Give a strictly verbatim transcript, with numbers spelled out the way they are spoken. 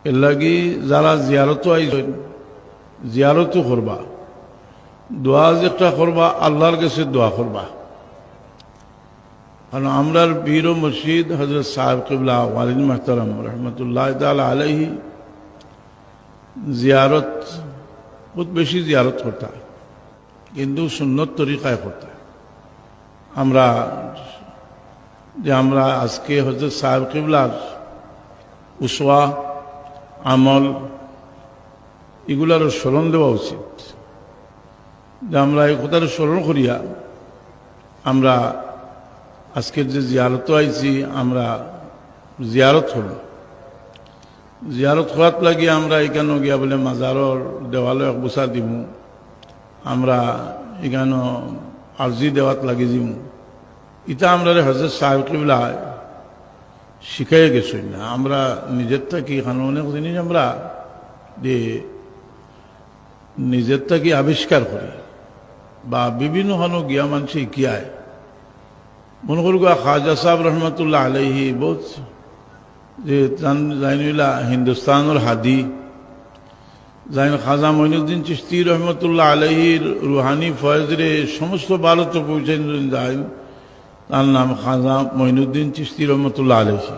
এর লাগি যারা জিয়ারতো আইছইন, জিয়ারতো করবা, দোয়া যেটা করবা, আল্লাহর গেছে দোয়া করবা। কারণ আমরার পীর ও মুর্শিদ হযরত সাহেব কিবলা ওয়ালিদ মুহতারাম রহমতুল্লাহ তাআলা আলাইহি জিয়ারত, বহুত বেশি জিয়ারত করতা, কিন্তু সুন্নত তরিকায় করতা। আমরা যে আমরা আজকে হযরত সাহেব কিবলার উসওয়া, আমল, এগুলারও স্মরণ দেওয়া উচিত। যে আমরা এই কথাটা স্মরণ করিয়া আমরা আজকের যে জিয়ারতো আইছি, আমরা জিয়ারত করব। জিয়ারত করাত লাগি আমরা এখানো গিয়া বলে মাজারর দেওয়ালো এক বুসা দিমু, আমরা এখানো আরজি দেওয়াত লাগি দিমু। ইটা আমরারে হযরত সাহেব কিবলায় শিখাইয়া গেছইন না। আমরা নিজের থাকি এখানো অনেক জিনিস আমরা যে নিজের থাকি আবিষ্কার করি বা বিভিন্ন হনো গিয়া মানষে শিখিয়ায়। মনে করুক খাজা সাহেব রহমতুল্লাহ আলাইহি বহুত যে জান-, জাইনুল্লাহ হিন্দুস্তানর হাদি, জাইন খাজা মঈনুদ্দিন চিশতি রহমতুল্লাহ আলাইহির রুহানি ফয়েজরে সমস্ত ভারতে পৌঁছাই দিন জাইন, তার নাম খাজা মঈনুদ্দিন চিশতি রহমতুল্লাহ আলাইহি।